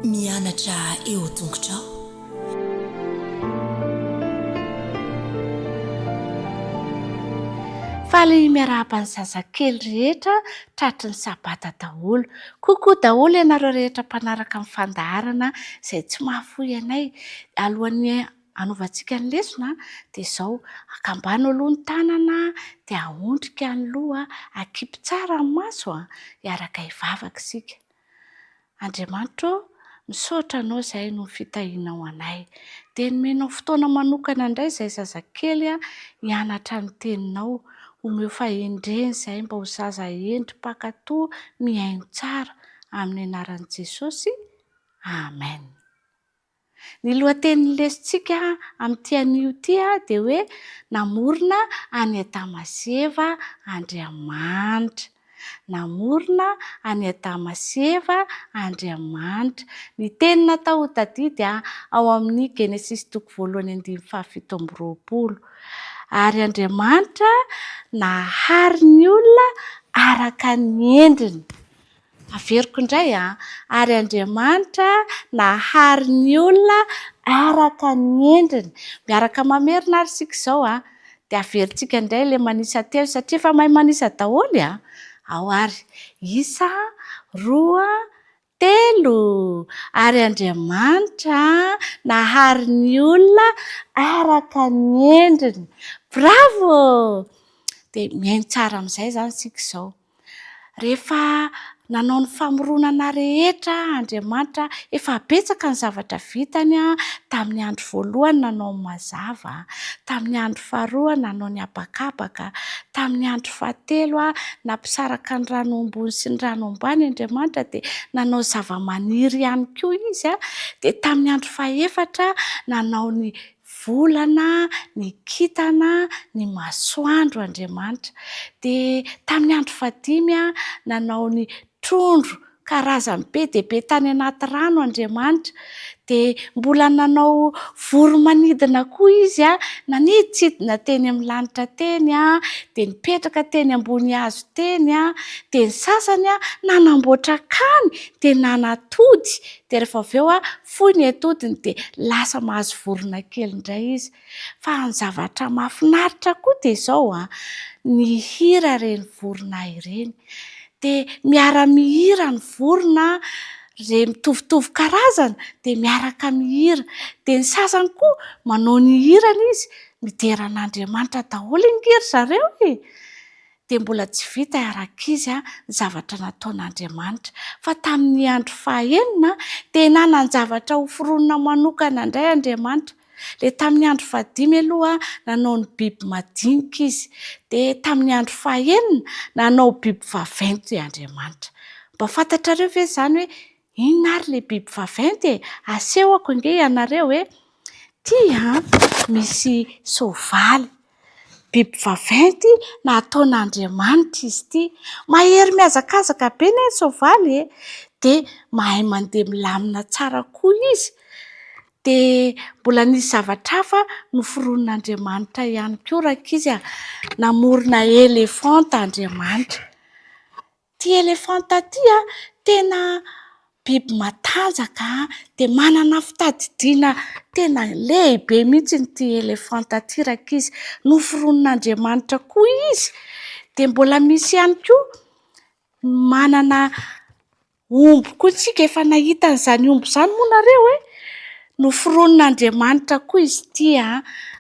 Mianatra eo tongotrao. Faly miarahaba ny zazakely rehetra tratry ny sabata daholo. Coucou daholo ianareo rehetra mpanaraka ny fandaharana izay tsy mahafoy anay. Alohan'ny hanaovantsika ny lesona dia izao, akambano aloha ny tanana dia ahondrika ny loha, akipy tsara ny maso, hiaraka hivavaka isika. Andriamanitra ô, misaotra Anao izahay noho ny fitahianao anay. Dia nomenao fotoana manokana indray izahay zazakely hianatra ny Teninao. Omeo fahendrena izahay mba ho zaza hendry mpankatò mihaino tsara. Amin'ny anaran'i Jesosy, Amen. Ny lohatenin'ny lesontsika amin'ity anio ity dia hoe Namorona an'i Adama sy Eva Andriamanitra. Namorona an'i Adama sy Eva Andriamanitra. Ny teny natao ho tadidy ao amin'ny Genesisy toko voalohany andininy fahafito amby roapolo. Ary Andriamanitra nahary ny olona araka ny endriny. Averiko indray an! Ary Andriamanitra nahary ny olona araka ny endriny. Miaraka mamerina ary isika izao an! Dia averintsika indray ilay manisa telo satria efa mahay manisa daholo an! Ao ary, isa, roa, telo! Ary Andriamanitra nahary ny olona araka ny endriny. Bravo! Dia mihaino tsara amin'izay izany isika izao. Rehefa nanao ny famoronana rehetra Andriamanitra, efa betsaka ny zavatra vitany tamin'ny andro voalohany nanao ny mazava, tamin'ny andro faharoa nanao ny habakabaka, tamin'ny andro fahatelo nampisaraka ny rano ambony sy ny rano ambany Andriamanitra dia nanao zavamaniry ihany koa Izy, dia tamin'ny andro fahefatra nanao ny volana, ny kintana, ny masoandro Andriamanitra. Dia tamin'ny andro fahadimy nanao ny trondro karazany be dia be tany anaty rano Andriamanitra. Dia mbola nanao voro-manidina koa Izy, nanidintsidina teny amin'ny lanitra teny, dia nipetraka teny ambony hazo teny, dia ny sasany nanamboatra akany dia nanatody. Dia rehefa avy eo Fohy ny atodiny dia lasa mahazo vorona kely indray izy. Fa ny zavatra mahafinaritra koa dia izao an, mihira ireny vorona ireny. Dia miara-mihira ny vorona, izay mitovitovy karazana dia miaraka mihira. Dia ny sasany koa manao ny hirany izy, midera an'Andriamanitra daholo ange ry zareo e! dia mbola tsy vita arak'izy ny zavatra nataon'Andriamanitra. Fa tamin'ny andro fahaenina dia nanan-javatra hoforonina manokana indray Andriamanitra. Ilay tamin'ny andro fahadimy aloha nanao ny biby madinika izy. Dia tamin'ny andro fahaenina nanao biby vaventy Andriamanitra. Mba fantatrareo ve izany hoe inona ary ilay biby vaventy e? Asehoko ange ianareo e! Ity an, misy soavaly. Biby vaventy nataon'Andriamanitra izy ity. Mahery mihazakazaka be anie ny soavaly e! Dia mahay mandeha milamina tsara koa izy. Dia mbola nisy zavatra hafa noforonin'Andriamanitra ihany koa rankizy a! Namorona elefanta Andriamanitra. Ity elefanta ity tena biby matanjaka dia manana fitadidiana tena lehibe mihitsy ity elefanta ity rankizy. Noforonin'Andriamanitra koa izy. Dia mbola misy ihany koa manana omby koa isika. Efa nahita an'izany omby izany moa nareo e? Noforonin'Andriamanitra koa izy ity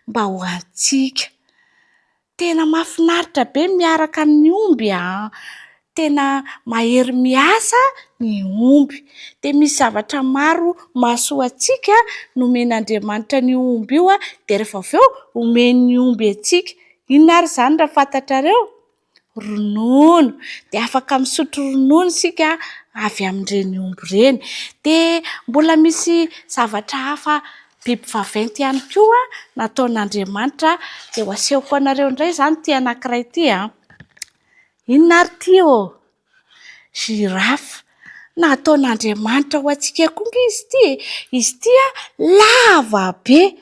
mba ho antsika. Tena mahafinaritra be miaraka amin'ny omby an! Tena mahery miasa ny omby. Dia misy zavatra maro mahasoa antsika nomen'Andriamanitra an'io omby io dia rehefa avy eo omen'ny omby antsika. Inona ary izany raha fantatrareo? Ronono. Dia afaka misotro ronono isika avy amin'ireny omby ireny. Dia mbola misy zavatra hafa Biby vaventy ihany koa nataon'Andriamanitra dia ho asehoko anareo indray izany ity anankiray ity an! Inona ary ity ô? Girafe. Nataon'Andriamanitra ho antsika koa ange izy ity e! Izy ity an, lava be.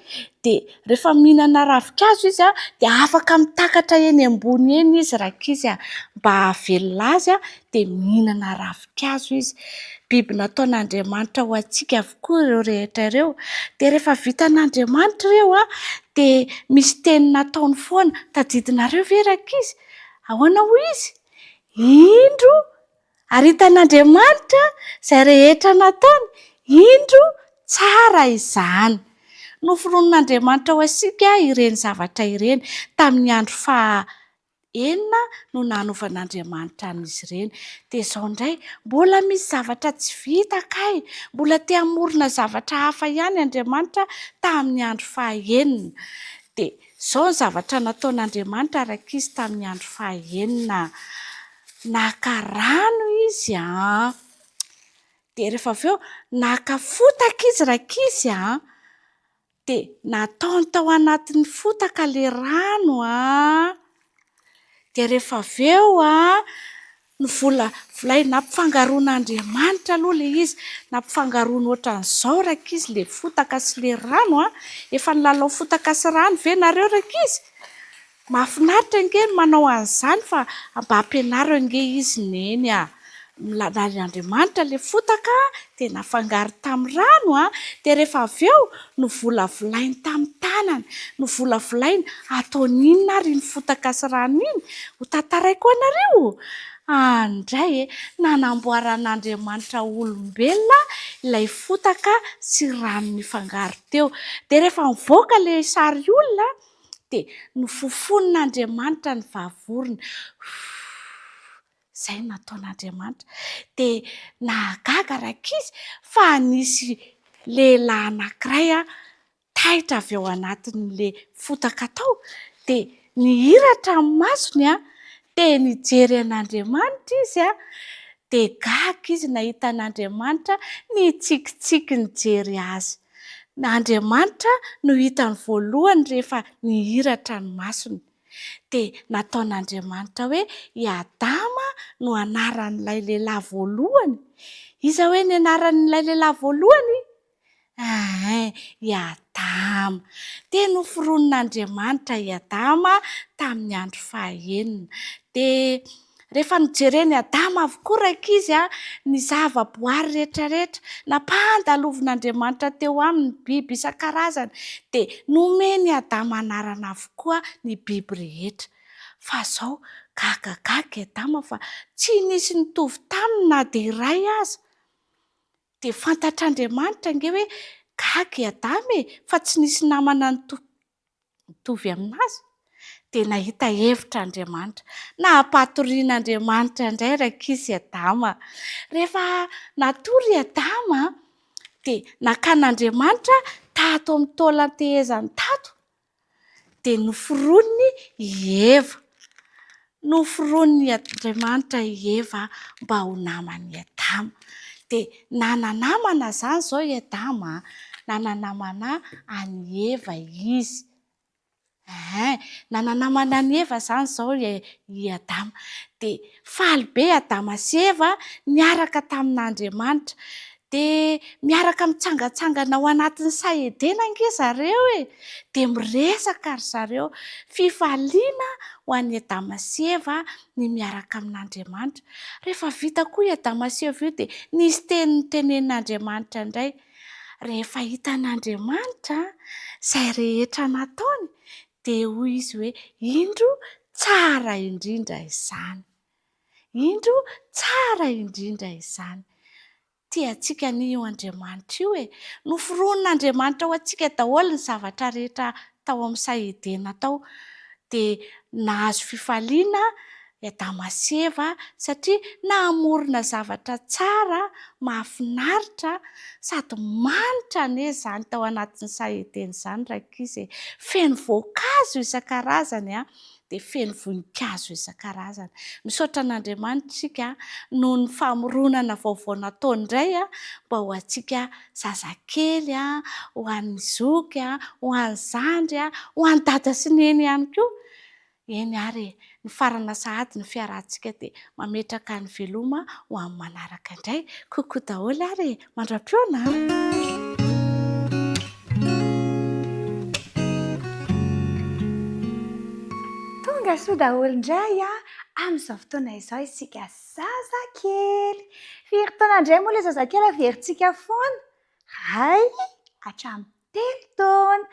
Dia rehefa mihinana ravinkazo izy dia afaka mitakatra eny ambony eny izy rankizy a. Mba hahavelona azy dia mihinana ravinkazo izy. Biby nataon'Andriamanitra ho antsika avokoa ireo rehetra ireo. Dia rehefa vitan'Andriamanitra ireo dia misy teny nataony foana. Tadidinareo ve rankizy? Ahoana hoy izy? Indro Ary hitan'Andriamanitra izay rehetra nataony, indro, tsara izany. Noforonin'Andriamanitra ho antsika ireny zavatra ireny. Tamin'ny andro faha enina no nanovan'Andriamanitra an'izy ireny. Dia izao indray, mbola misy zavatra tsy vita kay. Mbola te hamorona zavatra hafa ihany Andriamanitra tamin'ny andro faha enina. Dia izao ny zavatra nataon'Andriamanitra rankizy tamin'ny andro faha enina. Naka rano izy an! Dia rehefa avy eo, naka fotaka izy rankizy an! Dia nataony tao anatin'ny fotaka ilay rano an! Dia rehefa avy eo an, novolavolainy, nampifangaroan'Andriamanitra aloha ilay izy, nampifangaroany ohatran'izao rankizy ilay fotaka sy ilay rano an! Efa nilalao fotaka sy rano ve nareo rankizy? Mahafinaritra ange ny manao an'izany fa mba ampianaro ange izy Neny a! Nalain'Andriamanitra ilay fotaka dia nafangaro tamin'ny rano a! Dia rehefa avy eo novolavolainy tamin'ny tanany, novolavolainy, ataony inona ary iny fotaka sy rano iny? Ho tantaraiko anareo? Andray e! Nanamboaran'Andriamanitra olombelona ilay fotaka sy rano nifangaro teo. Dia rehefa nivoaka ilay sary olona Dia nofofonin'Andriamanitra ny vavorony. Huuh! Izay no nataon'Andriamanitra. Dia nahagaga rankizy fa nisy lehilahy anankiray taitra avy ao anatin'ilay fotaka tao. Dia nihiratra ny masony, dia nijery an'Andriamanitra izy, dia gaga izy nahita an'Andriamanitra nitsikitsiky nijery azy. Andriamanitra no hitany voalohany rehefa nihiratra ny masony. Dia nataon'Andriamanitra hoe i Adama no anaran'ilay lehilahy voalohany. Iza hoe ny anaran'ilay lehilahy voalohany? Ein, i Adama. Dia noforonin'Andriamanitra i Adama tamin'ny andro fahaenina. Dia Rehefa nojeren'i Adama avokoa rankizy ny zavaboary rehetrarehetra, nampandalovin'Andriamanitra teo aminy ny biby isan-karazany, dia nomen'i Adama anarana avokoa ny biby rehetra. Fa izao, gagagaga i Adama fa tsy nisy nitovy taminy na dia iray aza. Dia fantatr'Andriamanitra ange hoe gaga i Adama e, fa tsy nisy namana nitovy. mitovy aminazy, dia nahita hevitra Andriamanitra. Nampatorian'Andriamanitra indray rankizy i Adama. Rehefa natory i Adama, dia nakan'Andriamanitra tato amin'ny taolan-tehezany tato, dia noforoniny i Eva. Noforonin'Andriamanitra i Eva mba ho naman'i Adama. Dia nana-namana izany izao i Adama an! Nana-namana an'i Eva izy. Ein! Nana-namana an'i Eva izany izao i Adama. Dia faly be i Adama sy Eva niaraka tamin'Andriamanitra. Dia miaraka mitsangantsangana ao anatin'ny saha Edena ange zareo e! Dia miresaka ry zareo. Fifaliana ho an'i Adama sy Eva ny miaraka amin'Andriamanitra. Rehefa vita koa i Adama sy Eva io dia nisy teny notenenin'Andriamanitra indray. Rehefa hitan'Andriamanitra izay rehetra nataony dia hoy izy hoe, Indro tsara indrindra izany. Indro tsara indrindra izany. Tia antsika anie io Andriamanitra io e! Noforonin'Andriamanitra ho antsika daholo ny zavatra rehetra tao amin'ny saha Edena tao. Dia nahazo fifaliana i Adama sy Eva satria namorona zavatra tsara, mahafinaritra sady manitra anie izany tao anatin'ny saha Edena izany rankizy e! Feno voankazo isan-karazany an! dia feno voninkazo isan-karazany. Misaotra an'Andriamanitra isika noho ny famoronana vaovao nataony indray mba ho antsika zazakely, ho an'ny zoky, ho an'ny zandry, ho an'i dada sy neny ihany koa. Eny ary e, nifarana sahady ny fiarahantsika dia mametraka ny veloma ho amin'ny manaraka indray. Coucou daholo ary e, mandra-pihaona an! Tonga soa daholo indray amin'izao fotoana izao isika zazakely. Firy taona indray moa ilay zazakely averintsika foana? Iray hatramin'ny telo taona.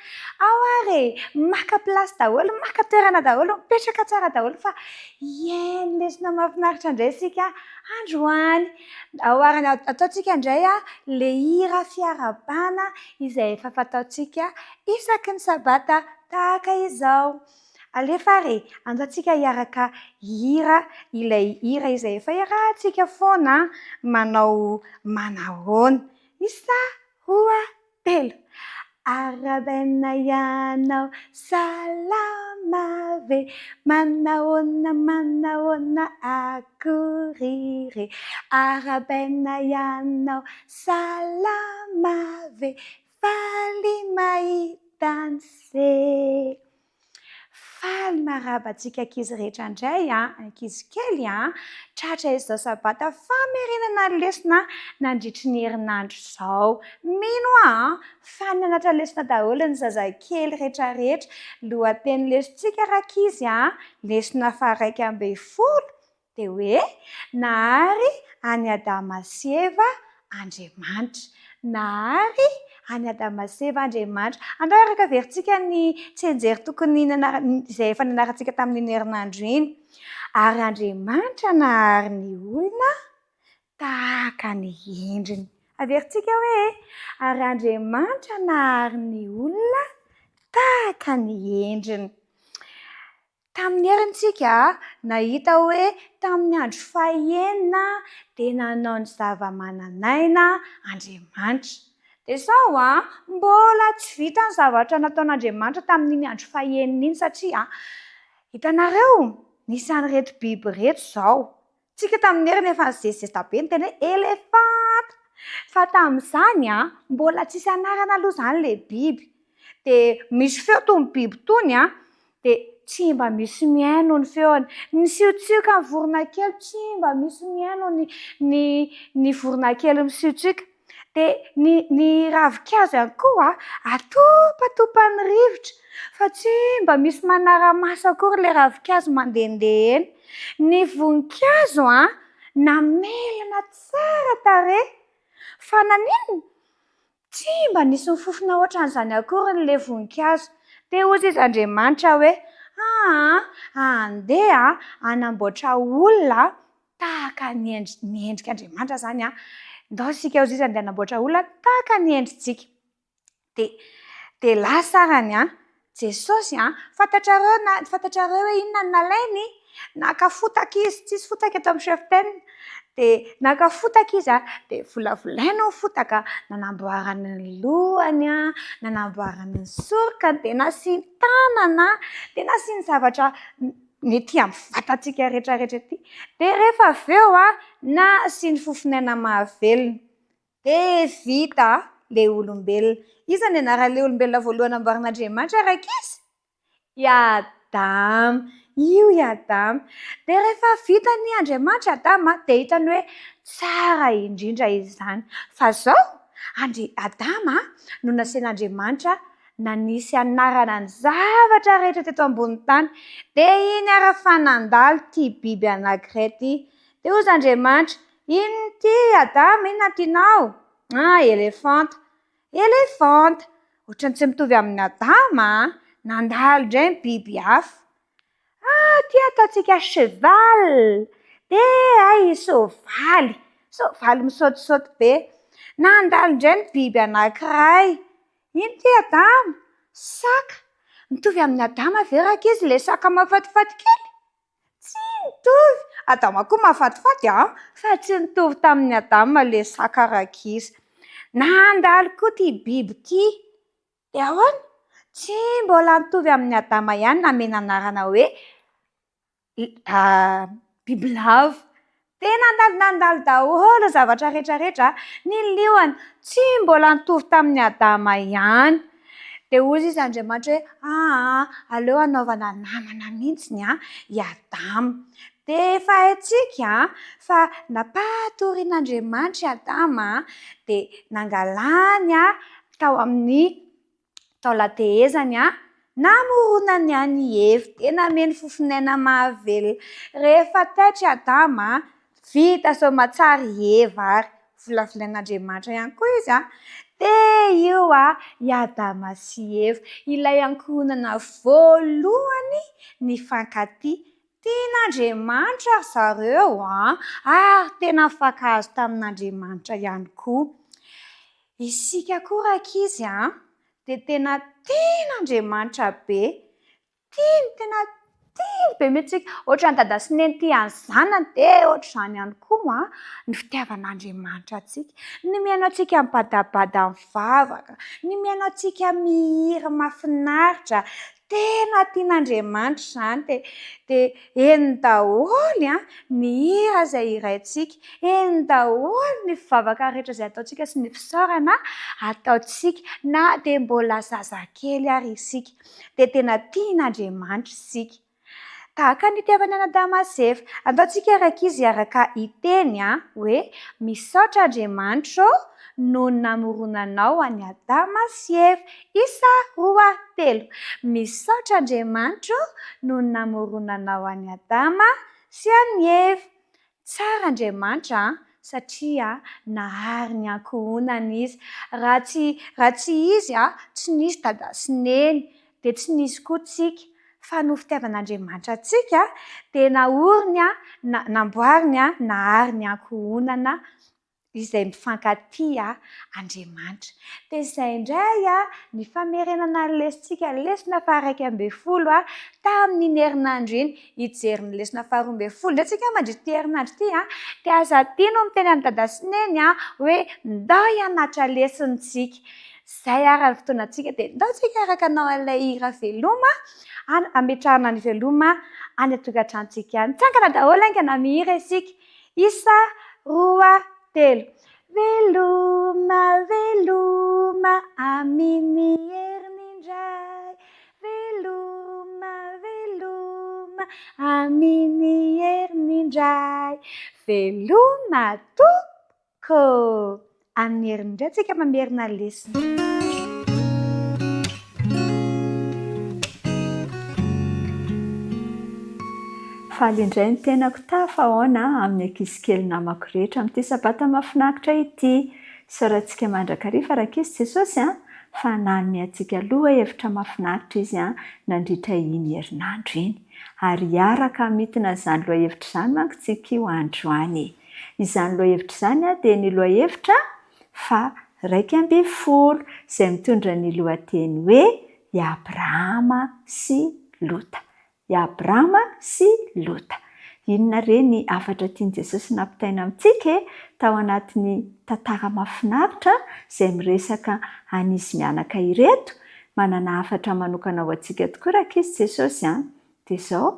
Ao ary e! Maka place daholo, maka toerana daholo, mipetraka tsara daholo fa hihaino lesona mahafinaritra indray isika androany. Ao ary ataontsika indray ilay hira fiarahabana izay efa fataontsika isaky ny sabata tahaka izao. Alefa ary e! Antantsika hiaraka hihira ilay hira izay efa iarahantsika foana manao manahoana. Isa, roa, telo. Arahabaina ianao, salama ve? Manahoana, manahoana, akory re? Arahabaina ianao, salama ve? Faly mahita an'se. Faly miarahaba antsika ankizy rehetra indray an, ankizy kely an, tratra izao sabata famerenana ny lesona nandritry ny herinandro izao. Mino aho an, fa nianatra lesona daholo ny zazakely rehetra rehetra. Lohateny lesontsika rankizy an, lesona faha-11. Dia hoe, Nahary an'i Adama sy Eva Andriamanitra. Nahary an'i Adama sy Eva Andriamanitra. Andao hiaraka averintsika ny tsianjery tokony izay efa nianarantsika tamin'iny herinandro iny. Ary Andriamanitra nahary ny olona tahaka ny endriny. Averintsika hoe, Ary Andriamanitra nahary ny olona tahaka ny endriny. Tamin'ny heriny isika nahita hoe tamin'ny andro fahenina dia nanao ny zava-manan'aina Andriamanitra. Dia sao an, mbola tsy vita ny zavatra nataon'Andriamanitra tamin'iny andro fahenina iny satria hitanareo nisy an'ireto biby ireto izao. Tsika tamin'ny heriny efa nizesizesta be niteny hoe elefanta. Fa tamin'izany an, mbola tsisy anarana aloha izany ilay biby. Dia misy feo itony biby itony an, dia tsy mba misy mihaino ny feony. Ny siotsioka ny vorona kely, tsy mba misy mihaino ny ny ny vorona kely misiotsioka. Dia ny ny ravinkazo ihany koa atopatopan'ny rivotra fa tsy mba misy manara-maso akory ilay ravinkazo mandehandeha eny. Ny voninkazo an, namelona tsara tarehy fa naninona? Tsy mba nisy nifofona ohatran'izany akory ilay voninkazo. Dia hozy izy Andriamanitra hoe, Aa, andeha hanamboatra olona tahaka ny endri-, ny endrik'Andriamanitra izany an. Ndao isika hozy izy andeha hanamboatra olona tahaka ny endritsika. Dia, dia lasa arany an, Jesosy an, fantatrareo na, fantatrareo hoe inona no nalainy? Naka fotaka izy, tsisy fotaka eto amin'ny cheftaine. Dia naka fotaka izy an, dia volavolainy ny fotaka, nanamboarany ny lohany an, nanamboarany ny sorokany, dia nasiany tanana, dia nasiany zavatra ny ety amin'ny vatantsika rehetra rehetra ety. Dia rehefa avy eo an, nasiany fofon'aina mahavelona. Dia vita ilay olombelona. Iza ny anaran'ilay olombelona voalohany namboarin'Andriamanitra rankizy? I Adama. Io i Adama. Dia rehefa vita ny Andriamanitra Adama dia hitany hoe tsara indrindra izany. Fa izao, Andri- Adama no nasian'Andriamanitra nanisy anarana ny zavatra rehetra teto ambonin'ny tany. Dia iny ary fa nandalo ity biby anankiray ity. Dia hozy Andriamanitra, Inona ity Adama, inona no tianao? Ah, elefanta. Elefanta. Ohatran'ny tsy mitovy amin'i Adama an! Nandalo indray ny biby hafa. Ah, ity ataontsika cheval. Dia hay soavaly. Soavaly misaotisaoty be. Nandalo indray ny biby anankiray. Inona ity Adama? Saka. Mitovy amin'i Adama ve rankizy ilay saka mahafatifaty kely? Tsy nitovy! Adama koa mahafatifaty an! Fa tsy nitovy tamin'i Adama ilay saka rankizy. Nandalo koa ity biby ity. Dia ahoana? Tsy mbola nitovy amin'i Adama ihany namena anarana hoe bibilava. Dia nandalo nandalo daholo ny zavatra rehetra rehetra, ny liona tsy mbola nitovy tamin'i Adama ihany. Dia hoy izy Andriamanitra hoe, aa, aleo hanaovana namana mihitsy an, i Adama. Dia efa haintsika fa nampatorian'Andriamanitra i Adama dia nangalany tao amin'ny taolan-tehezany. Namoronany an'i Eva, dia nameno fofon'aina mahavelona. Rehefa taitra i Adama, vita soamatsara i Eva ary volavolain'Andriamanitra ihany koa izy, dia io i Adama sy Eva, ilay ankohonana voalohany nifankatia. Tian'Andriamanitra ry zareo ary tena nifankahazo tamin'Andriamanitra ihany koa. Isika koa rankizy dia tena tian'Andriamanitra be. Tiany, tena tiany be mihitsy isika. Ohatran'i Dada sy Neny tia ny zanany dia ohatr'izany ihany koa ny fitiavan'Andriamanitra antsika. Ny mihaino antsika mibadabada mivavaka, ny mihaino antsika mihira mahafinaritra, Tena tian'Andriamanitra izany dia dia henony daholo ny hira izay hiraintsika, henony daholo ny fivavaka rehetra izay ataontsika sy ny fisaorana ataontsika na dia mbola zazakely ary isika. Dia tena tian'Andriamanitra isika. Tahaka ny itiavany an'i Adama sy Eva. Andao tsika rankizy hiaraka hiteny hoe, Misaotra Andriamanitra ô noho ny namoronanao an'i Adama sy Eva. Isa, roa, telo. Misaotra Andriamanitra ô noho ny namoronanao an'i Adama sy an'i Eva. Tsara Andriamanitra an, satria nahary ny ankohonany Izy. Raha tsy raha tsy Izy an, tsy nisy dada sy neny, dia tsy nisy koa tsika. Fa noho fitiavan'Andriamanitra antsika, dia naoriny an, namboariny an, nahary ny ankohonana izay mifankatia Andriamanitra. Dia izay indray ny famerenana ny lesontsika, lesona faha-11 tamin'iny herinandro iny. Hijery ny lesona faha-12 indray tsika mandritra ity herinandro ity. Dia aza adino miteny amin'i Dada sy Neny hoe ndao hianatra lesona isika. Izay ary ny fotoanantsika dia ndao tsika hiaraka hanao an'ilay hira veloma, hametrahana ny veloma any an-tokantranontsika any. Mitsangana daholo haingana mihira isika. Isa, roa, telo. Veloma, veloma, amin'ny heriny indray. Veloma, veloma, amin'ny heriny indray. Veloma tompoko. Amin'ny heriny indray tsika mamerina lesona. Faly indray ny tenako tafahaona amin'ny ankizy kely namako rehetra amin'ity sabata mahafinaritra ity. Isaorantsika mandrakariva rankizy Jesosy an, fa nanome antsika lohahevitra mahafinaritra Izy nandritra iny herinandro iny. Ary hiaraka hamintina izany lohahevitra izany manko tsika io androany e. Izany lohahevitra izany dia ny lohahevitra faha 11 izay mitondra ny lohateny hoe I Abrahama sy Lota. I Abrahama sy Lota. Inona re ny hafatra tian'i Jesosy nampitaina amintsika e? Tao anatin'ny tantara mahafinaritra izay miresaka an'izy mianaka ireto, manana hafatra manokana ho antsika tokoa rankizy Jesosy an! Dia izao,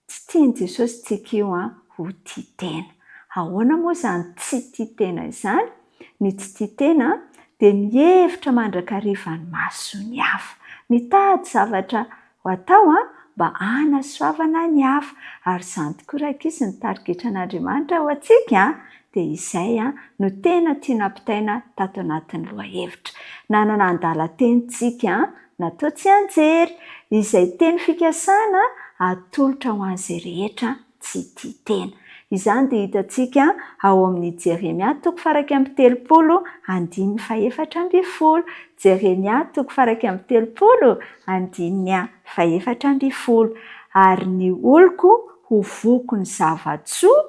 Tsy tian'i Jesosy tsika io an ho tia tena. Ahoana moa izany tsy tia tena izany? Ny tsy tia tena dia mihevitra mandrakariva ny mason'ny hafa. Mitady zavatra ho atao an mba hanasoavana ny hafa. Ary izany tokoa rankizy ny tarigetran'Andriamanitra ho antsika an, dia izay an no tena tiana ampitaina tato anatin'ny lohahevitra. Nanana andalan-teny tsika an Natao tsianjery, izay teny fikasana atolotra ho an'izay rehetra tsy tia tena. Izany dia hitantsika ao amin'ny Jeremia toko faha-31 andininy faha-14. Jeremia toko faha-31 andininy faha-14. Ary ny oloko ho voky ny zava-tsoa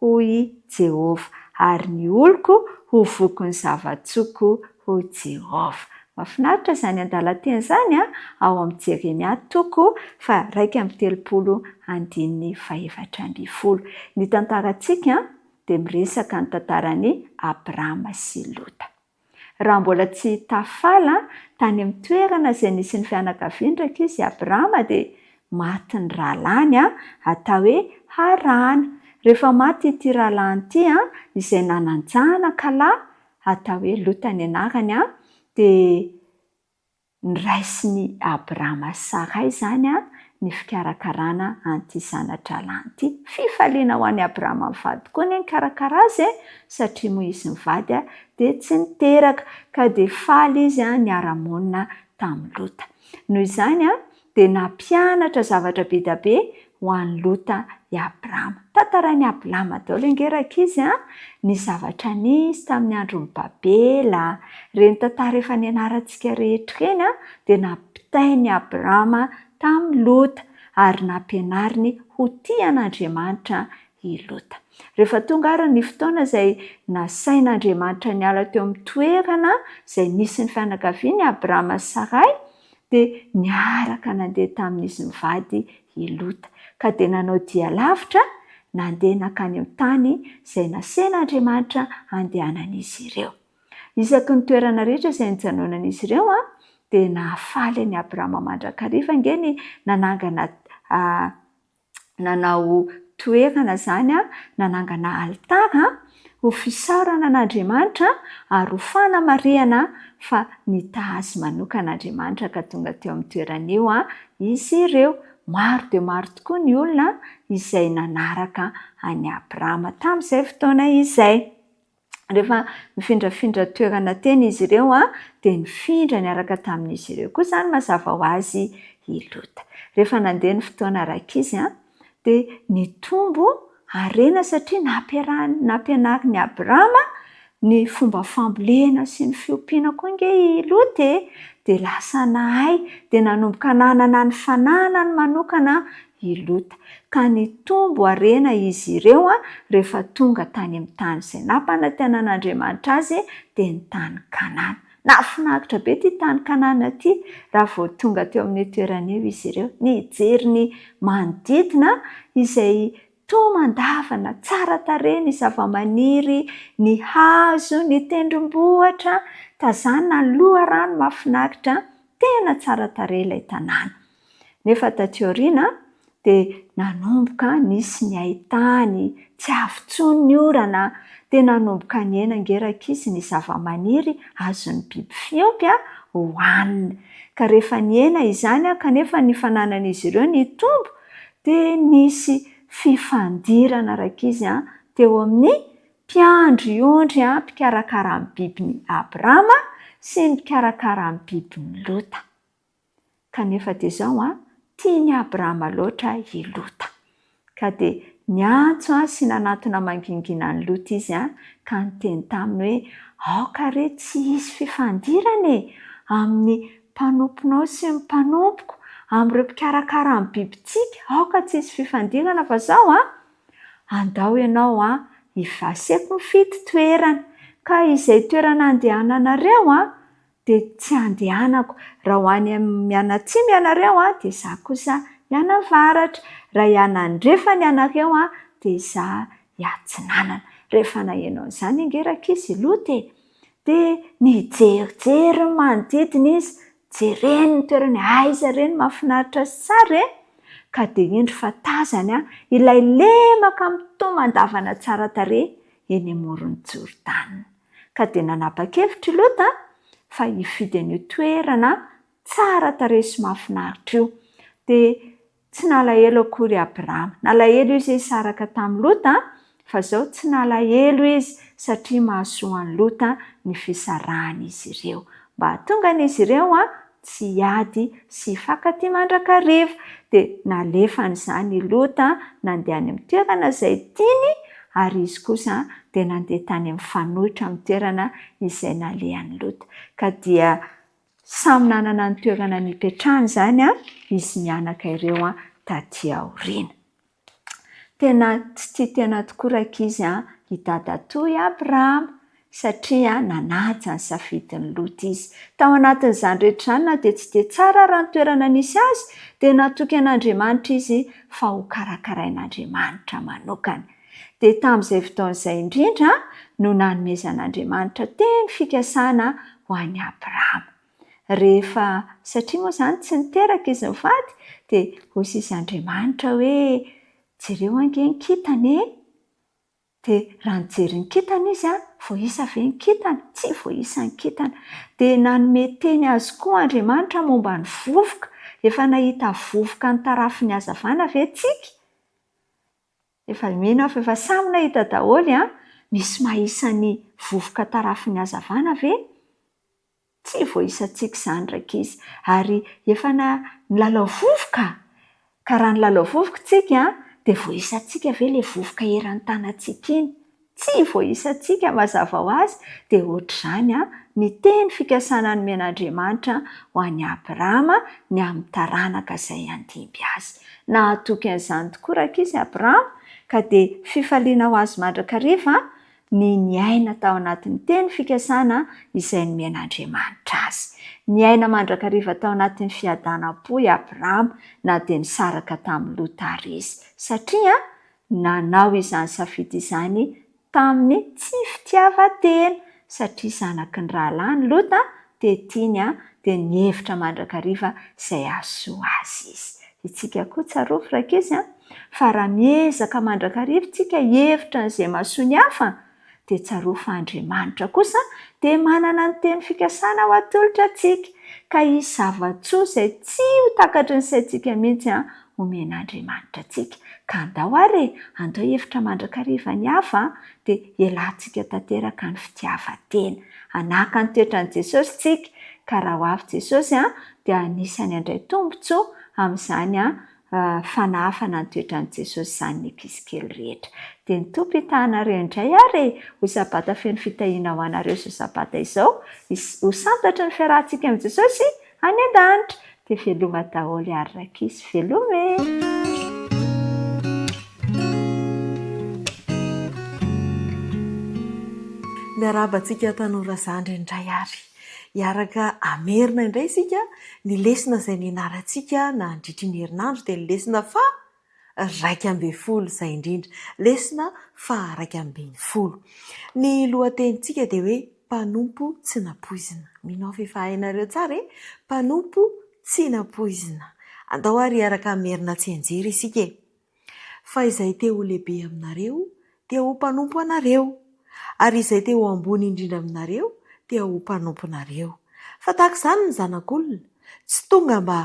hoy i Jehovah, ary ny oloko ho voky ny zava-tsoako, hoy Jehovah. Mahafinaritra izany andalan-teny izany ao amin'ny Jeremia toko faha-31 andininy faha-14. Ny tantarantsika dia miresaka ny tantaran'i Abrama sy Lota. Raha mbola tsy tafala tany amin'ny toerana izay nisy ny fianakaviany rankizy i Abrama dia maty ny rahalahiny atao hoe Harana. Rehefa maty ity rahalahiny ity izay nanan-janaka lahy atao hoe Lota ny anarany dia Noraisin'i Abrama sy Saray izany ny fikarakarana an'ity zana-drahalahiny ity. Fifaliana ho an'i Abrama mivady koa anie nikarakara azy e, satria moa izy mivady dia tsy niteraka, ka dia faly izy niara-monina tamin'i Lota. Noho izany, dia nampianatra zavatra be dia be ho an'i Lota i Abrama. Tantarain'i Ablama daholo ange rankizy a, ny zavatra nisy tamin'ny andron'i Babela, ireny tantara efa nianarantsika rehetra ireny dia nampitain'i Abrama tamin'i Lota ary nampianariny ho tia an'Andriamanitra i Lota. Rehefa tonga ary ny fotoana izay nasain'Andriamanitra niala teo amin'ny toerana izay nisy ny fianakaviany, Abrama sy Saray, dia niaraka nandeha tamin'izy mivady i Lota, ka dia nanao dia lavitra nandeha nankany amin'ny tany izay nasain'Andriamanitra handehanan'izy ireo. Isaky ny toerana rehetra izay nijanonan'izy ireo, dia nahafaly an'i Abrama mandrakariva ange ny nanangana nanao toerana izany, nanangana alitara ho fisaorana an'Andriamanitra ary ho fanamarihana fa nitaha azy manokana Andriamanitra ka tonga teo amin'ny toerana io izy ireo. Maro dia maro tokoa ny olona izay nanaraka an'i Abrama tamin'izay fotoana izay. Rehefa nifindrafindra toerana teny izy ireo dia nifindra niaraka tamin'izy ireo koa izany mazava ho azy i Lota. Rehefa nandeha ny fotoana rankizy dia nitombo harena satria nampiarahany nampianarin'i Abrama ny fomba fambolena sy ny fiompiana koa ange i Lota e! Dia lasa nahay dia nanomboka nanana ny fananany manokana i Lota, ka nitombo harena izy ireo rehefa tonga tany amin'ny tany izay nampanantenan'Andriamanitra azy, dia ny tany Kanana. Nahafinaritra be ity tany Kanana ity raha vao tonga teo amin'io toerana io izy ireo. Nijery ny manodidina izay toa mandavana, tsara tarehy ny zavamaniry, ny hazo, ny tendrombohitra, tazanina ny loharano mahafinaritra, tena tsara tarehy ilay tanàna. Nefa taty aoriana dia nanomboka nisy ny haintany, tsy avy intsony ny orana, dia nanomboka nihena ange rankizy ny zavamaniry azon'ny biby fiompy hohanina. Ka rehefa nihena izany kanefa ny fananan'izy ireo nitombo dia nisy fifandirana rankizy teo amin'ny mpiandry ondry mpikarakara ny bibin'i Abrama sy ny mpikarakara ny bibin'i Lota. Kanefa dia izao an, tian'i Abrahama loatra i Lota. Ka dia niantso sy nanatona mangingina an'i Lota izy ka niteny taminy hoe, Aoka re tsy hisy fifandirana e, amin'ny mpanomponao sy ny mpanompoko, amin'ireo mpikarakara ny bibintsika, aoka tsy hisy fifandirana fa izao an, andao ianao an, hivaseko mifidy toerana, ka izay toerana andehananareo an, dia tsy handehanako. Raha ho any amin'ny mianatsimo ianareo dia izaho kosa hianavaratra. Raha hianandrefana ianareo dia izaho hiatsinanana. Rehefa naheno an'izany ange rankizy i Lota e! Dia nijerijery ny manodidina izy, jereny ny toerana hoe aiza re no mahafinaritra sy tsara e! Ka dia indro fa tazany ilay lemaka mitomandavana tsara tarehy eny amoron'i Jordana. Ka dia nanapa-kevitra i Lota fa hifidy an'io toerana tsara tarehy sy mahafinaritra io. Dia tsy nalahelo akory i Abrama. Nalahelo izy hisaraka tamin'i Lota, fa izao tsy nalahelo izy satria mahasoa an'i Lota ny fisarahan'izy ireo. Mba hahatonga an'izy ireo tsy hiady sy hifankatia mandrakariva. Dia nalefany izany i Lota nandeha any amin'ny toerana izay tiany, ary izy kosa dia nandeha tany amin'ny mifanohitra amin'ny toerana izay nalehan'i Lota. Ka dia samy nanana ny toerana nipetrahany izany izy mianaka ireo taty aoriana. Tena tsy tia tena tokoa rankizy an i dadatoa i Abrahama satria nanaja ny safidin'i Lota izy. Tao anatin'izany rehetra izany na dia tsy dia tsara ara ny toerana nisy azy dia natoky an'Andriamanitra izy fa ho karakarain'Andriamanitra manokana. Dia tamin'izay fotoana izay indrindra no nanomezan'Andriamanitra teny fikasana ho an'i Abrahama. Rehefa, satria moa izany tsy niteraka izy mivady, dia hoy izy Andriamanitra hoe, jereo ange ny kintana e! Dia raha nijery ny kintana izy an, voaisa ve ny kintana? Tsy voaisa ny kintana. Dia nanome teny azy koa Andriamanitra momba ny vovoka. Efa nahita vovoka nitarafin'ny hazavana ve tsika? Efa mino aho fa efa samy nahita daholo an! Misy mahisa ny vovoka tarafin'ny hazavana ve? Tsy voaisantsika izany rankizy. Ary efa na nilalao vovoka? Ka raha nilalao vovoka tsika dia voaisantsika ve ilay vovoka eran'ny tanantsika iny? Tsy voaisantsika mazava ho azy. Dia ohatr'izany ny teny fikasana nomen'Andriamanitra ho an'i Abrahama ny amin'ny taranaka izay handimby azy. Nahatoky an'izany tokoa rankizy Abrahama ka dia fifaliana ho azy mandrakariva ny niaina tao anatin'ny teny fikasana izay nomen'Andriamanitra azy. Niaina mandrakariva tao anatin'ny fiadanam-po i Abrahama na dia nisaraka tamin'i Lota àry izy, satria nanao izany safidy izany tamin'ny tsy fitiavan-tena, satria zanaky ny rahalahiny Lota dia tiany dia nihevitra mandrakariva izay hahasoa azy izy. Isika koa tsarovy rankizy an! Fa raha miezaka mandrakariva isika hihevitra an'izay mahasoa ny hafa, dia tsarovy fa Andriamanitra kosa dia manana ny teny fikasana ho atolotra antsika, ka hisy zava-tsoa izay tsy ho takatry ny saintsika mihitsy homen'Andriamanitra antsika. Ka andao ary e! Andao hihevitra mandrakariva ny hafa, dia hialantsika tanteraka ny fitiavan-tena. Hanahaka ny toetran'i Jesosy isika, ka raha ho avy Jesosy dia anisan'ny handray tombontsoa amin'izany fanahafana ny toetran'i Jesosy izany ny ankizy kely rehetra. Dia ny Tompo hitaha anareo indray ary e! Ho Sabata feno fitahiana ho anareo izao Sabata izao, ho santatry ny fiarahantsika amin'i Jesosy any an-danitra. Dia veloma daholo ary rankizy, veloma e! Miarahaba antsika tanora zandry indray ary. Hiaraka hamerina indray isika ny lesona izay nianarantsika nandritry ny herinandro dia ny lesona faha 11 izay indrindra. Lesona faha 11. Ny lohatenintsika dia hoe mpanompo tsy nampoizina. Mino aho fa efa hainareo tsara e! Mpanompo tsy nampoizina. Andao ary hiaraka hamerina tsianjery isika e! Fa izay te ho lehibe aminareo dia ho mpanompo anareo, ary izay te ho ambony indrindra aminareo dia ho mpanomponareo. Fa tahaka izany ny Zanak'olona, tsy tonga mba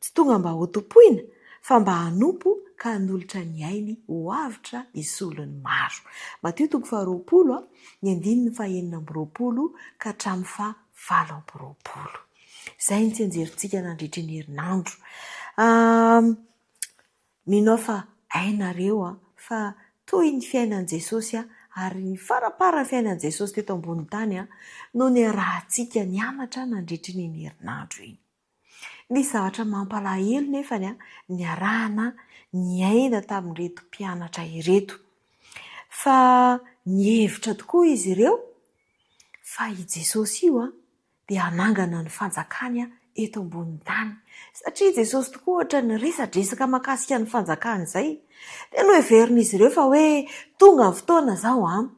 tsy tonga mba hotompoina, fa mba hanompo ka hanolotra ny ainy ho avotra hisolo ny maro. Matio toko faharoapolo, ny andininy fahenina amby roapolo ka hatramin'ny fahavalo amby roapolo. Izay no tsianjerintsika nandritry ny herinandro. Mino aho fa hainareo fa toy ny fiainan'i Jesosy ary ny faramparan'ny fiainan'i Jesosy teto ambonin'ny tany no niarahantsika nianatra nandritry ny iny herinandro iny. Nisy zavatra mampalahelo nefa niarahana niaina tamin'ireto mpianatra ireto fa nihevitra tokoa izy ireo fa i Jesosy io dia hanangana ny fanjakany eto ambonin'ny tany. Satria Jesosy tokoa ohatra niresadresaka mahakasika ny fanjakany izay, dia noheverin'izy ireo fa hoe tonga ny fotoana izao an,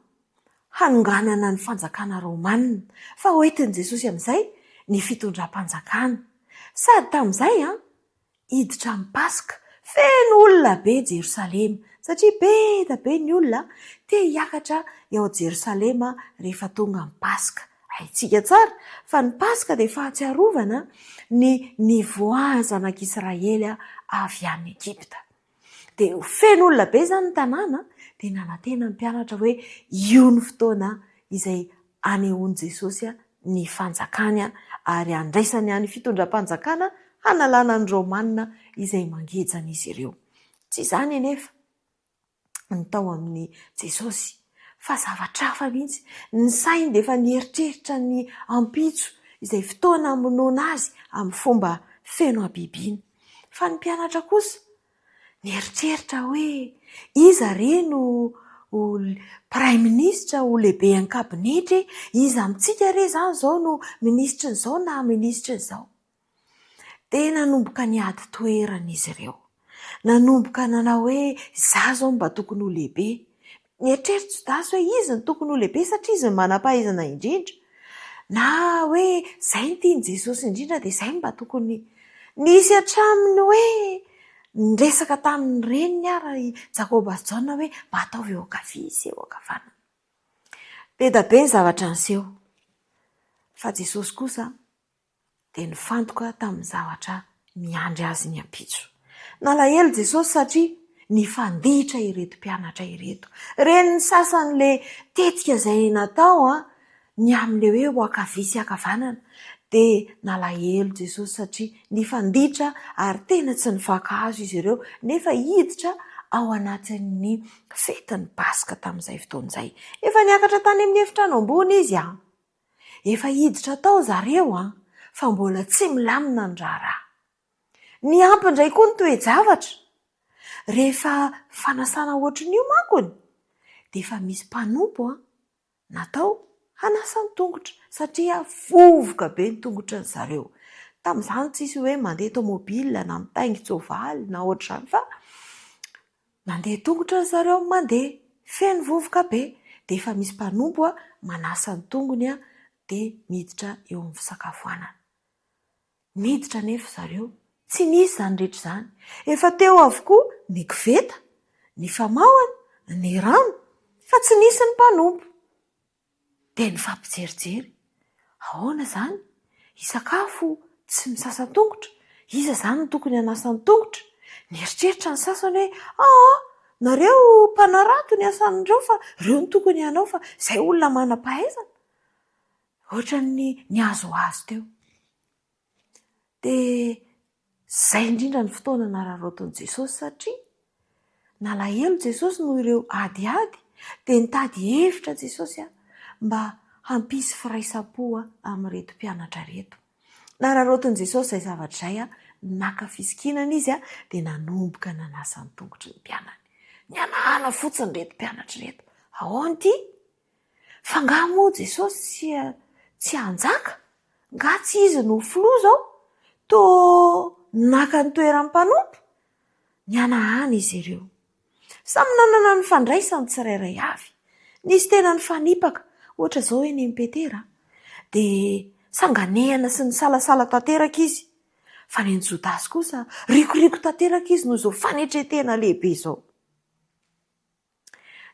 hanonganana ny fanjakana romanina, fa hoentin'i Jesosy amin'izay ny fitondram-panjakana. Sady tamin'izay an, hiditra amin'ny Paska. Feno olona be Jerosalema, satria be dia be ny olona te hiakatra ao Jerosalema rehefa tonga ny Paska. Haintsika tsara fa ny Paska dia fahatsiarovana ny nivoahan'ny zanak'Israely avy any Egypta. Dia feno olona be izany ny tanàna, dia nanantena ny mpianatra hoe io ny fotoana izay hanehoan'i Jesosy ny fanjakany ary handraisany ny fitondram-panjakana hanalana ny Romana izay mangeja an'izy ireo. Tsy izany anefa ny tao amin'i Jesosy, fa zavatra hafa mihitsy. Ny sainy dia efa nieritreritra ny ampitso, izay fotoana hamonoana azy amin'ny fomba feno habibiana. Fa ny mpianatra kosa Nieritreritra hoe iza re no ho praiminisitra, ho lehiben'ny kabinetra e? Iza amintsika re izany izao no minisitry ny izao na minisitry ny izao? Dia nanomboka niady toerana izy ireo. Nanomboka nanao hoe izaho izao no mba tokony ho lehibe. Nieritreritra Jodasy hoe izy no tokony ho lehibe satria izy no manam-pahaizana indrindra. Na hoe izay no tian'i Jesosy indrindra dia izay no mba tokony. Nisy hatramin'ny hoe niresaka tamin'ny reniny ary i Jakoba sy Jaona hoe mba ataovy eo ankavia sy eo ankavanana. Be dia be ny zavatra niseho. Fa Jesosy kosa dia nifantoka tamin'ny zavatra miandry azy ny ampitso. Nalahelo Jesosy satria nifanditra ireto mpianatra ireto. Ren'ny sasany ilay tetika izay natao an, Ny amin'ilay hoe ho ankavia sy ankavanana dia nalahelo Jesosy satria nifanditra ary tena tsy nifankahazo izy ireo nefa hiditra ao anatin'ny fetin'ny Paska tamin'izay fotoana izay. Efa niakatra tany amin'ny efitrano ambony izy an! Efa hiditra tao zareo an! Fa mbola tsy milamina ny raharaha. Niampy indray koa ny toe-javatra. Rehefa fanasana ohatrin'io mankony dia efa misy mpanompo an! Natao hanasa ny tongotra satria vovoka be ny tongotry ny zareo. Tamin'izany tsisy hoe mandeha tomobile na mitaingin-tsoavaly na ohatr'izany fa mandeha tongotra ry zareo mandeha, feno vovoka be. Dia efa misy mpanompo manasa ny tongony dia miditra eo amin'ny fisakafoanana. Niditra anefa zareo, tsy nisy izany rehetra izany. Efa teo avokoa ny koveta, ny famahana, ny rano, fa tsy nisy ny mpanompo. Dia nifampijerijery, ahoana izany? Hisakafo tsy misasa tongotra? Iza izany no tokony hanasa ny tongotra? Nieritreritra ny sasany hoe, aa, nareo mpanarato ny asan'ireo fa ireo no tokony hanao fa izay olona manam-pahaizana. Ohatran'ny nihazohazo teo. Dia izay indrindra ny fotoana nararaotin'i Jesosy satria nalahelo Jesosy noho ireo adiady dia nitady hevitra Jesosy mba hampisy firaisam-po amin'ireto mpianatra ireto. Nararaotin'i Jesosy izay zavatra izay, naka fisikinana izy dia nanomboka nanasa ny tongotry ny mpianany. Nihanahana fotsiny ireto mpianatra ireto. Ahoana ity? Fa nga moa Jesosy tsy tsy hanjaka? Nga tsy izy no filoha zao? Toa naka ny toeran'ny mpanompo? Nihanahana izy ireo. Samy nanana ny fandraisany tsirairay avy. Nisy tena nifanipaka, ohatra izao hoe nen'i Petera dia sanganehana sy nisalasala tanteraka izy. Fa nen'i Jodasy kosa rikoriko tanteraka izy noho izao fanetren-tena lehibe izao.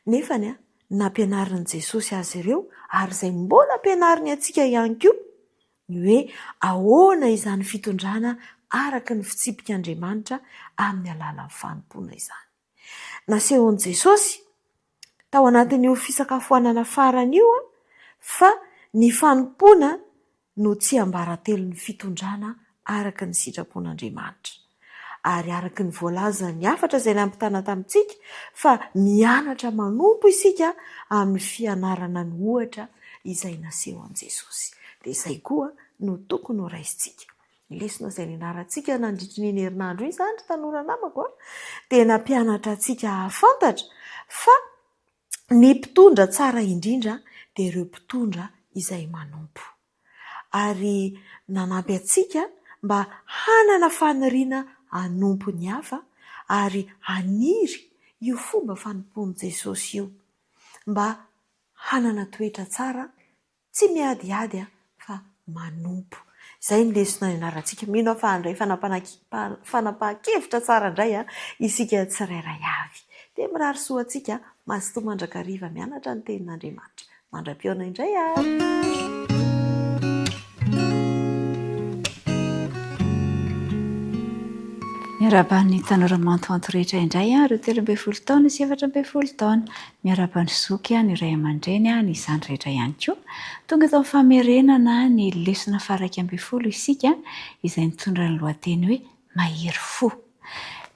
Nefa ny nampianarin'i Jesosy azy ireo, ary izay mbola ampianariny antsika ihany koa, ny hoe ahoana izany fitondrana araka ny fitsipik'Andriamanitra amin'ny alalan'ny fanompoana izany. Nasehon'i Jesosy tao anatin'io fisakafoanana farany io fa ny fanompoana no tsiambaratelon'ny fitondrana araka ny sitrapon'Andriamanitra. Ary araka ny voalazan'ny hafatra izay nampitana tamintsika fa mianatra manompo isika amin'ny fianarana ny ohatra izay nasehon'i Jesosy. Dia izay koa no tokony ho raisintsika. Ny lesona izay nianarantsika nandritry ny iny herinandro iny izany ry tanora namako a, dia nampianatra antsika hahafantatra fa Ny mpitondra tsara indrindra dia ireo mpitondra izay manompo. Ary nanampy antsika mba hanana faniriana hanompo ny hafa ary haniry io fomba fanompoan'i Jesosy io, mba hanana toetra tsara Tsy miadiady aho fa manompo. Izay ny lesona nianarantsika. Mino aho fa handray fanapahan-kevitra tsara indray isika tsirairay avy. Dia mirary soa antsika mazotoa mandrakariva mianatra ny tenin'Andriamanitra. Mandra-pihaona indray ary. Miarahaba ny tanora mantoanto rehetra indray, ireo 13 taona sy 14 taona. Miarahaba ny zoky, ny ray aman-dreny, ny zandry rehetra ihany koa. Tonga eto amin'ny famerenana ny lesona faha-11 isika izay nitondra ny lohateny hoe Mahery fo.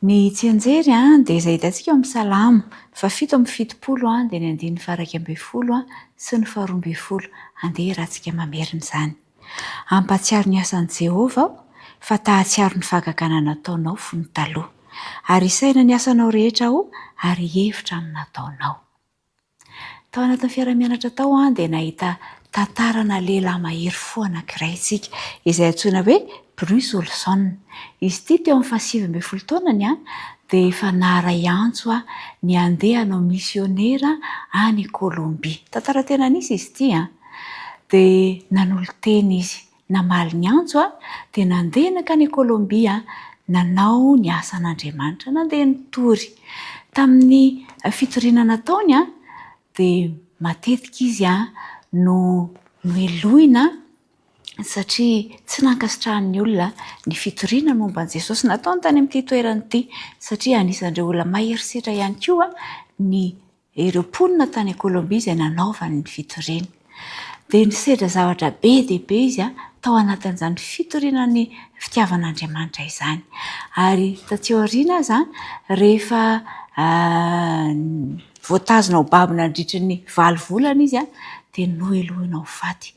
Ny tsianjery dia izay hitantsika ao amin'ny Salamo faha-77 dia ny andininy faha-11 sy ny faha-12. Andeha iarahantsika mamerina izany. Hampahatsiaro ny asan'i Jehovah aho, fa ta-hahatsiaro ny fahagagana nataonao fony taloha. Ary hisaina ny asanao rehetra aho, ary hihevitra ny nataonao. Tao anatin'ny fiaraha-mianatra tao dia nahita tantarana lehilahy mahery fo anankiray isika, izay antsoina hoe Bruce Olson. Izy ity teo amin'ny faha-19 taonany dia efa naharay antso ny handeha hanao misionera any Kolombia. Tantara tena nisy izy ity an! Dia nanolo-tena izy. Namaly ny antso dia nandeha nankany Kolombia nanao ny asan'Andriamanitra, nandeha nitory. Tamin'ny fitoriana nataony dia matetika izy no nohelohina satria tsy nankasitrahan'ny olona ny fitoriana momba an'i Jesosy nataony tany amin'ity toerana ity, satria anisan'ireo olona mahery setra ihany koa ny ireo mponina tany Kolombia izay nanaovany ny fitoriana. Dia nisedra zavatra be dia be izy tao anatin'izany fitoriana ny fitiavan'Andriamanitra izany. Ary taty aoriana aza, rehefa voatazona ho babo nandritry ny valo volana izy, dia nohelohina ho faty.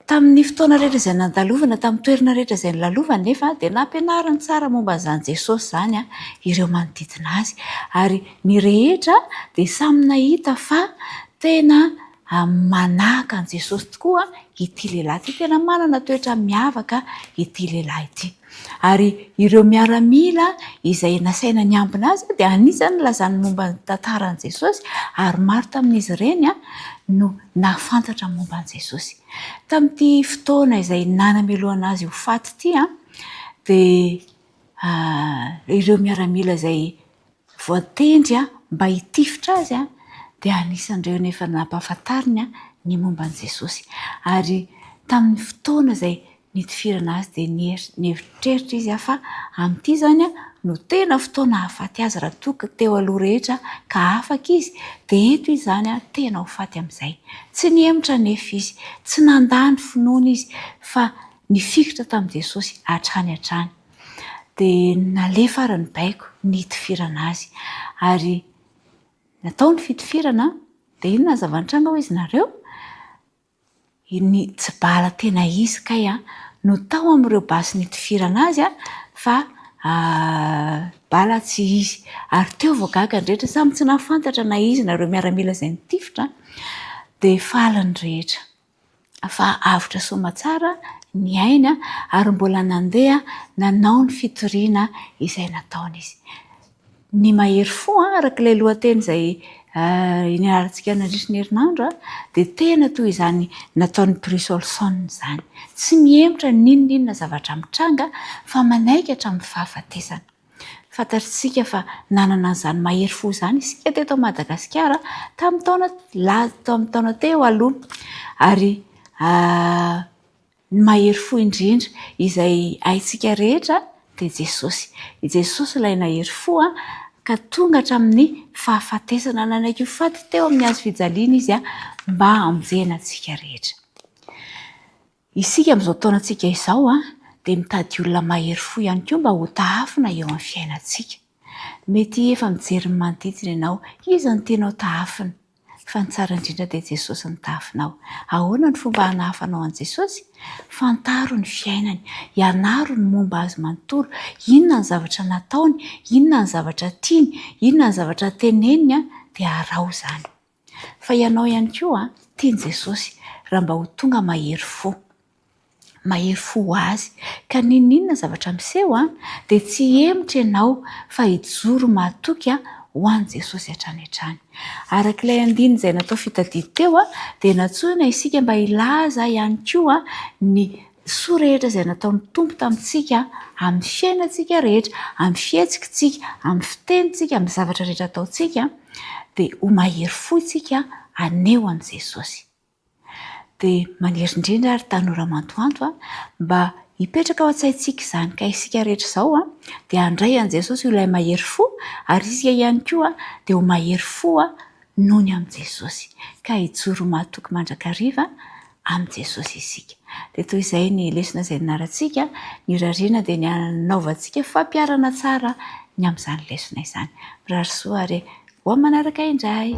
Tamin'ny fotoana rehetra izay nandalovana, tamin'ny toerana rehetra izay nolalovany nefa dia nampianariny tsara momba an'izany Jesosy izany ireo manodidina azy. Ary ny rehetra dia samy nahita fa tena manahaka an'i Jesosy tokoa ity lehilahy ity. Tena manana toetra miavaka ity lehilahy ity. Ary ireo miaramila izay nasaina niambina azy dia anisan'ny nilazany momba ny tantaran'i Jesosy, ary maro tamin'izy ireny no nahafantatra momba an'i Jesosy. Tamin'ity fotoana izay nanamelohana azy ho faty ity, dia ireo miaramila izay voatendry mba hitifitra azy dia anisan'ireo efa nampahafantariny ny momba an'i Jesosy. Ary tamin'ny fotoana izay nitifirana azy dia nieritreritra izy fa amin'ity izany no tena fotoana hahafaty azy raha toa ka teo aloha rehetra ka afaka izy dia eto izy izany tena ho faty amin'izay. Tsy nihemotra anefa izy, tsy nandà ny finoana izy fa nifikitra tamin'i Jesosy hatrany hatrany. Dia nalefa ary ny baiko nitifirana azy. Ary natao ny fitifirana, dia inona ny zava-nitranga hoy izy nareo? Ny tsy bala tena izy kay no tao amin'ireo basy nitifirana azy fa bala tsy izy. Ary teo vao gaga ny rehetra, samy tsy nahafantatra na izy na ireo miaramila izay nitifitra, dia faly ny rehetra. Fa avotra soamatsara ny ainy ary mbola nandeha nanao ny fitoriana izay nataony izy. Ny mahery fo, araka ilay lohateny izay nianarantsika nandritra ny herinandro, dia tena toy izany nataon'i Bruce Olson izany. Tsy mihemotra n'inon'inona zavatra mitranga fa manaiky hatramin'ny fahafatesana. Fantatsika fa nanana an'izany mahery fo izany isika teto Madagasikara tamin'ny taona tamin'ny taona teo aloha. Ary ny mahery fo indrindra izay haintsika rehetra dia Jesosy. I Jesosy ilay nahery fo ka tonga hatramin'ny fahafatesana. Nanaiky ho faty teo amin'ny hazo fijaliana izy mba hamonjena antsika rehetra. Isika amin'izao taonantsika izao dia mitady olona mahery fo ihany koa mba hotahafina eo amin'ny fiainantsika. Mety efa mijery ny manodidina ianao, iza no tianao tahafina? Fa ny tsara indrindra dia Jesosy no tahafinao. Ahoana no fomba hanahafanao an'i Jesosy? Fantaro ny fiainany, ianaro ny momba azy manontolo, inona ny zavatra nataony, inona ny zavatra tiany, inona ny zavatra teneniny dia araho izany. Fa ianao ihany koa tian'i Jesosy raha mba ho tonga mahery fo. Mahery fo ho Azy. Ka n'inon'inona zavatra miseho dia tsy hihemotra ianao fa hijoro mahatoky ho an'i Jesosy hatrany hatrany. Araka ilay andininy izay natao fitadidy teo dia nantsoina isika mba hilaza ihany koa ny soa rehetra izay nataon'ny Tompo tamintsika amin'ny fiainantsika rehetra, amin'ny fihetsikitsika, amin'ny fitenintsika, amin'ny zavatra rehetra ataontsika, dia ho mahery fo isika haneho an'i Jesosy. Dia maniry indrindra ary tanora mantoanto mba hipetraka ao an-tsaintsika izany ka isika rehetra izao dia handray an'i Jesosy ho ilay mahery fo ary isika ihany koa dia ho mahery fo noho ny amin'i Jesosy ka hijoro mahatoky mandrakariva amin'i Jesosy isika. Dia toy izay ny lesona izay nianarantsika, ny irariana dia ny hanaovantsika fampiharana tsara ny amin'izany lesona izany. Mirary soa ary ho amin'ny manaraka indray.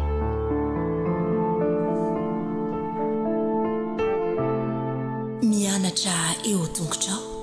Mianatra eo tongotrao.